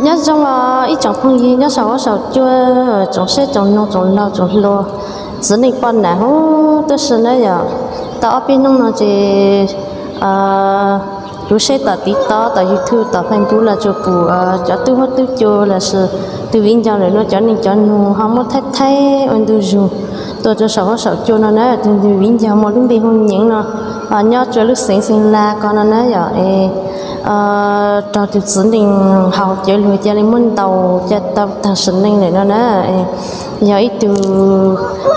Nyob zoo os ib tsoom phooj ywg nyob saum huab saum cua, tsoom saib tsoom mloog tsoom laug tsoom hluas, txiv neej poj niam huv tib si na yom. Tau ob peb hnub no ces kuv saib tom TikTok, tom YouTube, tom Facebook los tsuas pum cov tub huab tub cua lossis tus viv ncaus lawm no cov neeg cov nug ho muab thaij thaib ua ntu zus tuaj rau saum huab saum cua no na. Tus viv ncaus muaj lub npe hu Nyeev no, nyob rau lub xeev Xeev Las ko no na yom. Es raug tus txiv neej haus cawv luag cia li muab ntaus cia tau tag sim neej lawm no na. Yog ib tug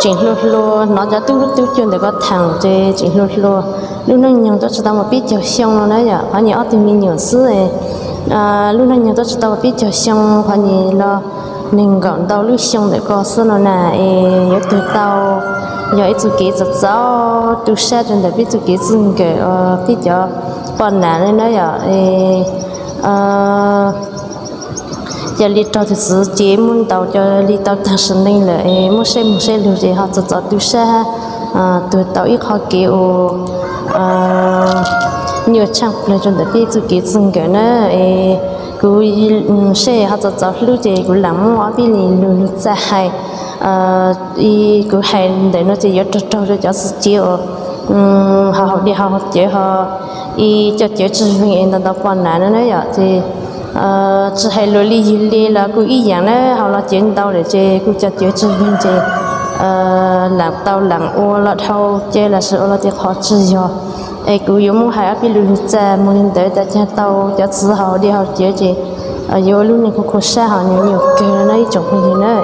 tseem hluas hluas, hnov cov tub huab tub cua ntawm ko tham ces tseem hluas hluas, lub hnub nyoog twb tsis tau mus peb caug xyoo no na yom. Qhov nyuag ob tug me nyuam xwb, lub hnub nyoog twb tsis tau mus peb caug xyoo, qhov nyuag los nees nkaum ntau lub xyoo ntawm ko xwb no na. Es yuav tuag tau, yog ib txuj kev txom txom tu sab rau ntawm peb txuj kev txij nkawm, peb cov poj niam li na yom. Cia li raug tus txiv tsev muab ntaus cia li tau tag sim neej lawm, muab saib mus saib lug ces ho txom txom tu sab, tuag tau ib qho kev uas nyuaj tshaaj plawg rau ntawm peb txuj kev txij nkawm na. Es kuv saib ho txom txom hlub ces kuv lam muab ob peb lo lus lug txaj hais, kuv hais ntawm no ces yuav raug raug rau cov txiv tsev uas ho haus dej haus cawv ho ib cov cawv tsis veeg es ntau ntau poj niam no na yom. Ces tsis hais luag li yug li los kuj ib yaam na, haus los cawv ntau lawm ces kuj cov cawv tsis veeg ces lam tau lam ua los dhau cawv lossis ua los tej qhov tsis yog. Es kuv yuav muab hais ob peb lo lus txaj mus li ntawd tas cag tau cov txiv haus dej haus cawv ces yuav ua lub neej khuv khuv sab ho nyuaj nyuaj kawg no na ib tsoom phooj ywg na.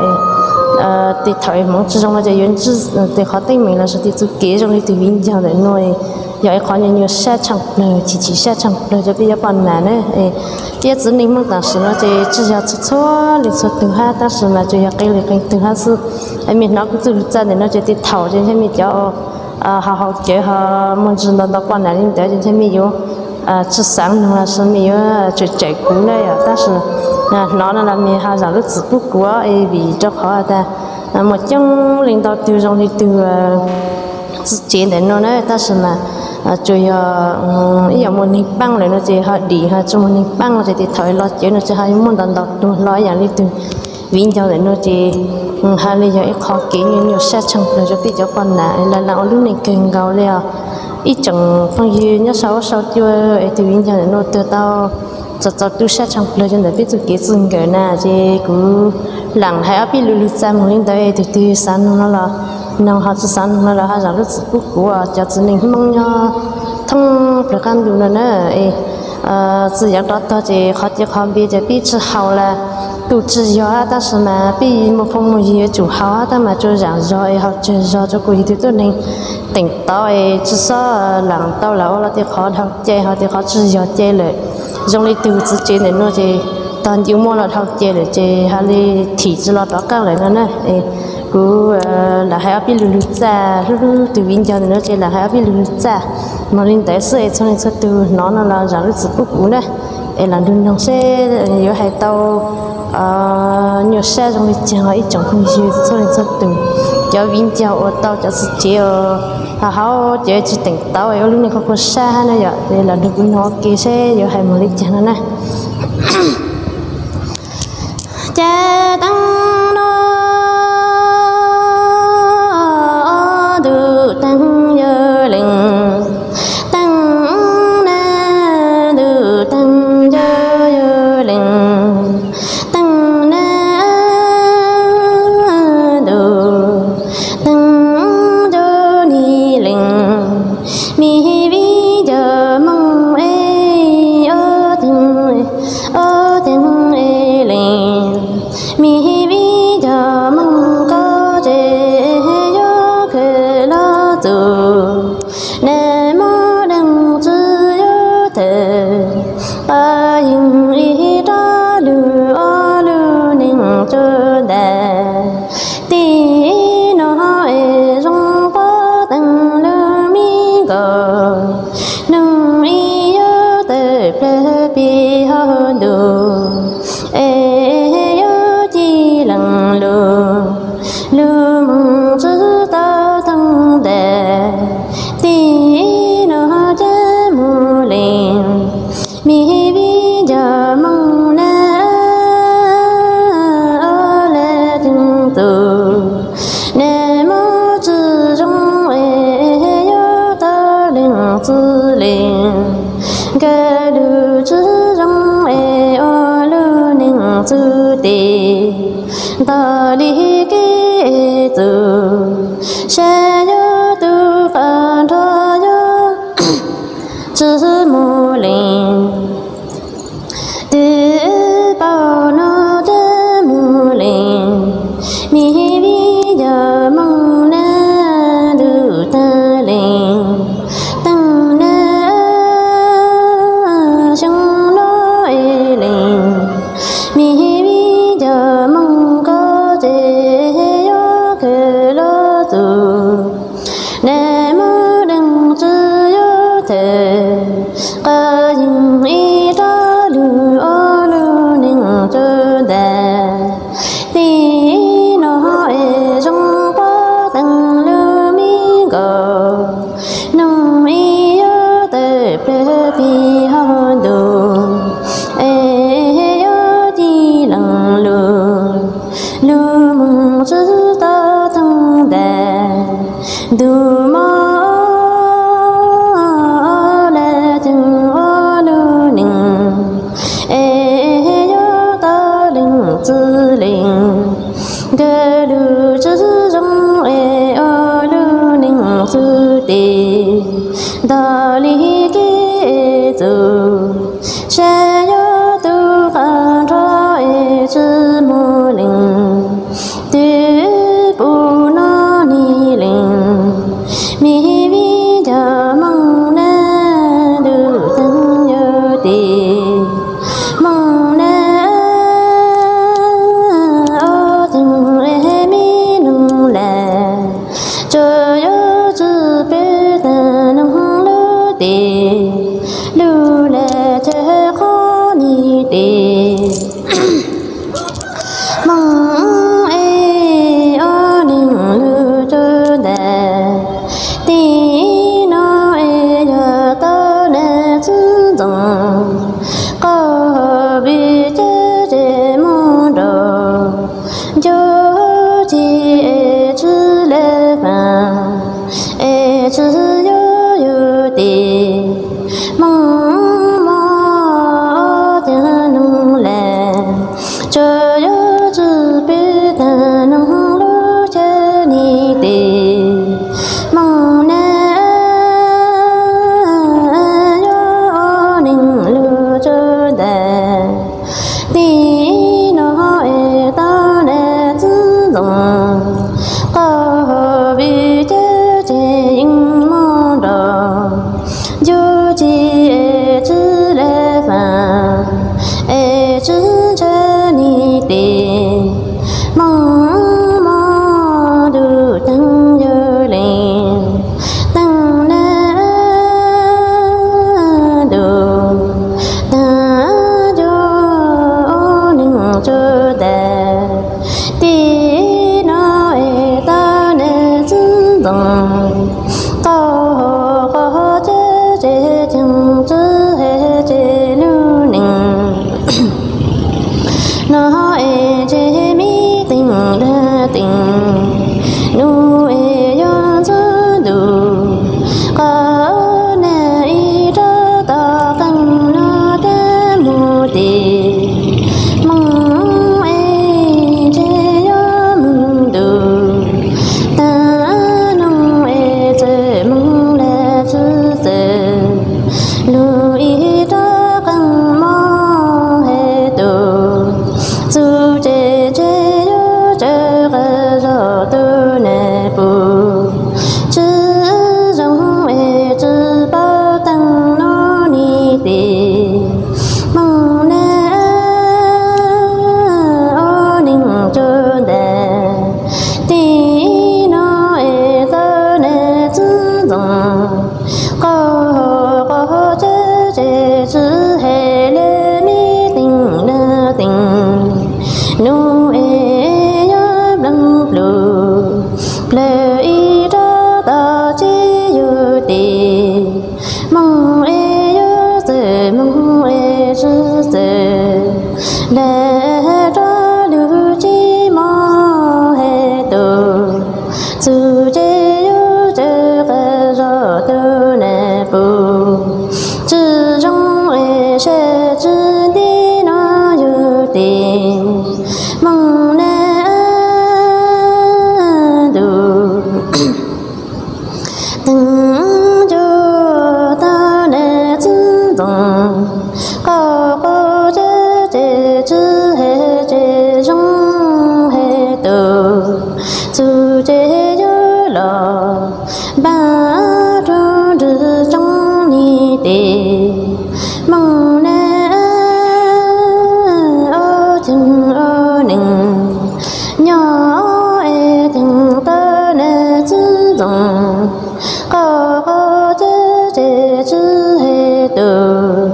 Tej thaum hmoov tsis zoo no ces yuav ntsib tej qhov teeb meem lossis tej txuj kev zoo li tus viv ncaus ntawm no, yog ib qhov nyuaj nyuaj sab tshaaj plawg, chim chim sab tshaaj plawg rau peb cov poj niam na. Peb txiv neej Hmoob tam sim no ces tsis yog txhua txhua leej txhua tug hab, tab sis mas tsuas yog qee leej qee tug hab xwb. Me hnov kuv txuj lug txaj ntawm no ces tej thaum ces ntshe me cov ho haus cawv ho muaj ntsis ntau ntau poj niam li ntawd ces ntshe me yuav tsis xaav noog lossis me yuav tsawm tsawm kuv na yom. Tab sis hnov no los me ho zaam lub txim pub kuv es vim rau qhov tas muaj coob leej ntau tug zoo li tug txiv tsev ntawm no na, tab sis mas tsuas yog ib yam muaj neeg paab lawm no ces ho dim, ho tsis muaj neeg paab no ces tej thaum los cawv no ces ho muaj ntau ntau tug hlo ib yam li tug viv ncaus ntawm no ces ha li yog ib qho kev nyuaj nyuaj sab tshaaj plawg rau peb cov poj niam lawv lam ua lub neej kawg nkaus li os. Ib tsoom phooj ywg nyob saum huab saum cua, es tus viv ncaus ntawm no tuag tau txaus txaus tu sab tshaaj plawg rau ntawm peb txuj kev txij nkawm na ces kuv lam hais ob peb lo lus txaj mus li ntawd, tus twg xav noog no los noog, ho tsis xav noog no los ho zaam lub txim pub kuv. Cov txiv neej Hmoob nyob thoob plaws qab ntuj no na, txij yav rov tog ces qhov cia qhov npe ces peb tsis haus las kuj tsis yog hab, tab sis mas peb muaj phooj muaj ywg yuav tsum haus hab, tab mas tsuas zaam zog es haus tsawg zog rau kuv yug tug tuab neeg teem tauv es tsis xob lam tau lam ua los tej qhov dhau cai ho tej qhov tsis yog cai lawm. Zoo li tug txiv tsev ntawm no ces tog ncu muaj los dhau cai lawm ces ha li thim tsis los rov qaab lawm no na. Kuv lam hais ob peb lo lus txaj hlub hlub tus viv ncaus ntawm no ces lam hais ob peb lo lus txaj mus li ntawd xwb es txhua leej txhua tug hnov no los zaam lub txim pub kuv na. Es lam nrug noog seb yuav hais tau nyuaj sab zoo li caag os ib tsoom phooj ywg txhua leej txhua tug. Cov viv ncaus ua tau cov txiv tsev uas haus cawv tsis teem tauv es ua lub neej khuv khuv sab hab na yom, es lam nrug kuv noog ua ke seb yuav hais mus li caag no na. Ces teeb no ntuj teeb yawg leej, teeb na ntuj teeb yawg leej, teeb na ntuj teeb yawg ni leej, mi viv ncaus Moob es ob teeb, ob teeb es leej, mi viv ncaus Moob kaub tsev yuav khwv lub txuj, nag hmo deej tsi yuav tawm, pab yeej ib rab lug ob txwv tes, ntaus li kev txuj, saib yuav tu qab nrho yuav tsis mus leej. Twb paub no tsis mus leej, me viv ncaus moog nab ntuj tag leej, teej nab xyoo no es leej, me viv ncaus moog koj ces yuav khaws los txug. Nab muaj deev tsi yuav thawm, qab yeej ib rab lug ob lug neeg tsuas ntas. Tim no es zoo pob teev lug me nkaus, noog ib yuav tawm plawg pig hauv ntuj, es yuav ci leej lug, lug moog tsi tau thooj ntas. Ntuj mog, lawv ceeb ob lug neeg, es yuav tau leej txwv leej, nkawd lug tsi zoo es ob lug neeg txwv tes, ntaus li kev txuj, saib yuav tu qab nrho es tsis mus leej. Twb pum no nig leej, me viv ncaus moog nab ntuj teev yuav tes, moog nab ob ceeg es me noog lawm, tsuas yuav tsi peb tag noog lub tes, lug lawm tag qhov nig tes. Moog es ob neeg lug tsuas ntas, tim no es yog tau nab tsi ntxoov, qaug vim caj ces moog nrug, ncuj ci es tsi lawv faam, es tsi yuav yug tes. Moog moog caag noog lawm, tsuas yuav tsi peb tag noog lub caj nig tes. Moog nab yuav ob neeg lug tsuas ntas, tim no es tau nab tsi ntxoov, qaug vim caj ces yeej moog nrug, ncuj ci es tsi lawv faam, es tsi ntshai nig tes. Moog moog ntuj teev yuav leej, teej nab ntuj tag, ncuj ob neeg tsuas ntas, tim no es tau nab tsi ntxoov, qaug qhov caj ces ceeb tsi hais ces lub neej no es ntshe me teem dag teem, nub es yuav ntxuav ntuj, qaug nab ib rab toj qeej no cab mus tes. Moog es ntshe yuav moog ntuj, tag noog es txawm moog lawm tsi txawm, lug ib rab qeej mob hais tus, txuj ces ntshe yuav tsawv qab zog tus nab pum, tsi zoo es tsi paub teeb no nig tes. Moog nab ob neeg tsuas ntas, tim no es tau nab tsi ntxoov, qaug qhov caj ces tsi hais le me teem dag teem, nub es yuav npleeg pluj, plawg ib rab toj tsib yug tes. Moog es yuav txawm moog es tsi txawm, lawm rov lug tsi mob hais tus, txuj ces yuav tsawv qab zog tus nab pum, tsi zoo es sab tsi nti no yug tes. Moog nab ntuj teev ncuj tau nab txiv ntxoov, qaug qaug ceg ces tsw hais ces zoo hais tus, txug ces yuav los npaj rua nrwg tsoo ni tes. Moog nab ob ceeg ob neeg nyob es teev tau nab txiv ntxoov, qaug qaug ceg ces tsw hais tus,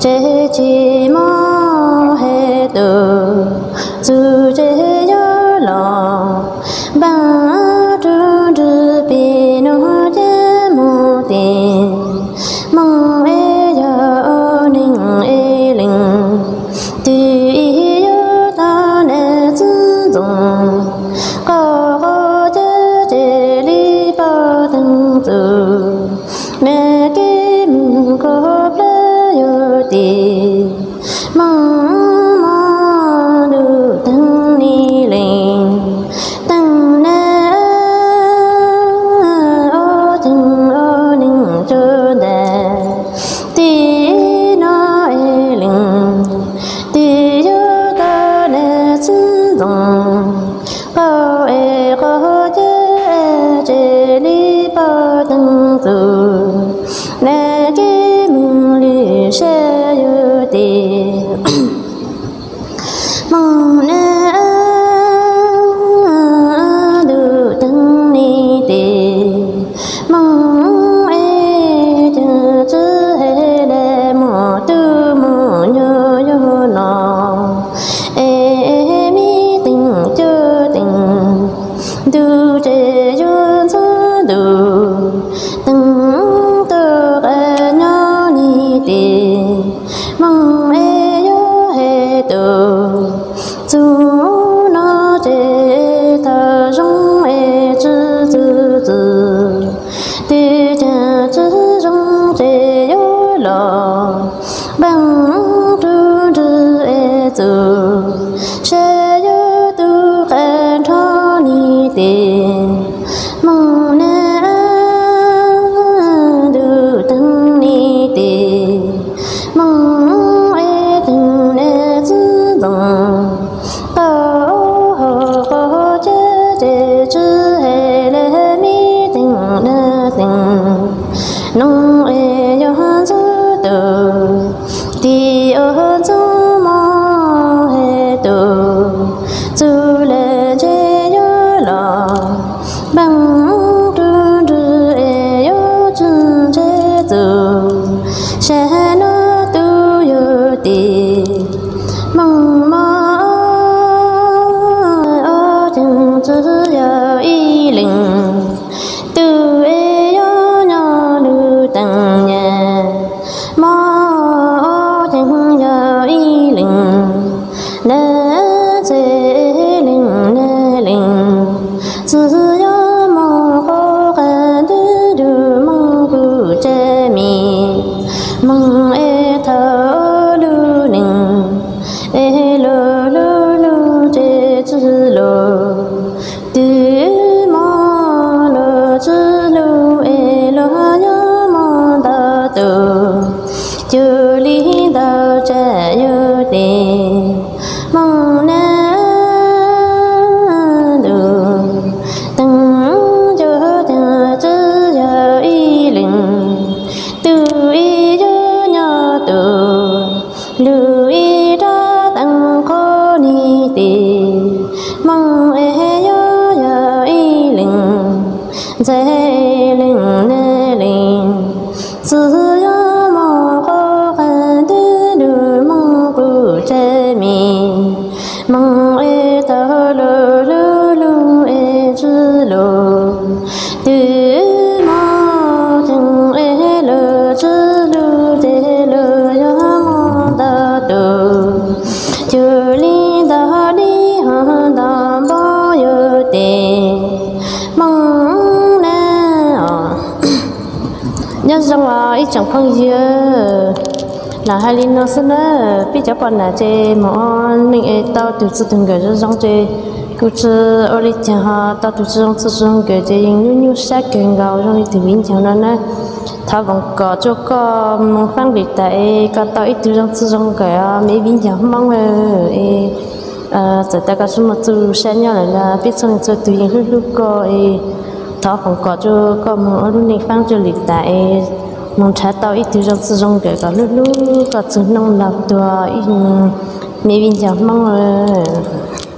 ces tsis mob hais tus, txug ces yuav los npaj rua nrwg pem nuav ces moog tes. Moog es yog neeg es leeg, twb yuav tau nab txiv ntxoov, qaug qaug ceg ces li paj teev txug, nab kev moog kho plawg yuav tes. Moog mob ntuj teev ni lees, teev nab ob ceeg ob neeg cuag ntais, tim no es leeg, twb yuav tau nab txiv ntxoov, qaug es qaug ceg ces li paj teev txug, nab kev moog lwm sab yuav tes. Moog nab ntuj teev ni tes, moog es ceev tsw hais le muaj tub muaj nyuam yuav los, es me teev cuj teev ntuj ces yuav ntxuav ntuj, teev tub qab nyob ni tes. Moog es yuav hais tus, txug no ces thaum zoo es tsw txug txug, twb ceev tsw zoo ces yuav los npaj rua nrwg es txug, seb yuav tub qab nrho ni tes. Moog nab ntuj teev ni tes, moog es teev nab txiv ntxoov, qaug qaug ceg ces tsw hais le me teev nab teev, noog es yog ntxuav tus, tim ub ntxuav mob hais tus, txug le ntshe yuav los npaj rua nrwg es yuav tsw ntshe txug, sab nuav tub yuav tes. Moog mob ob ceev tsw yog ib leeg, tub es yuav nyob lug teev nyam. Mob ob ceev yog ib leeg, nab txiv leeg nab leeg, txwv yuav moog qub qab ntuj lug moog kuj tseb me, moog es thaum lug neeg es lug lug lug ces tsw lug, twb mob lug tsw lug es lug yuav moog ntau tus, cuag li ntau tsam yuav tes. Moog nab ntuj teev cuj teev tsw yog ib leeg, tub es yuav nyob tus, lug ib rab teev qub ni tes. Moog es yuav yog ib leeg, ntxhais leeg nab leeg, txwv yuav moog qub qab ntuj lug moog kuj tseb me, moog es thaum lug lug lug es tsw lug, twb mob ceev es lug tsw lug ces lug yuav moog ntau tus, cuag li ntau dib hov ntau npua yuav tes. Moog nab, nyob zoo os ib tsoom phooj ywg. Lam hais li no xwb na, peb cov poj niam ces mus ua neej es tau tus txij tus nkawm zoo zoo ces kuj tsis ua li cas, ho tau tus tsis zoo txij zoo nkawm ces yeej nyuaj nyuaj sab kawg nkaus zoo li tus viv ncaus no na. Thov foom kom rau koj mus faab lwm tas es koj tau ib tug zoo txij zoo nkawm os me viv ncaus Hmoob es txawm tas koj tsis muaj txuj sa nyob lawm los peb txhua leej txhua tus yeej hlub hlub koj es thov foom kom rau koj mus ua lub neej faab rau lwm tas es mus nrhav tau ib tug zoo txij zoo nkawm kom hlub hlub koj txug hnub laug tuag ib me viv ncaus Hmoob os.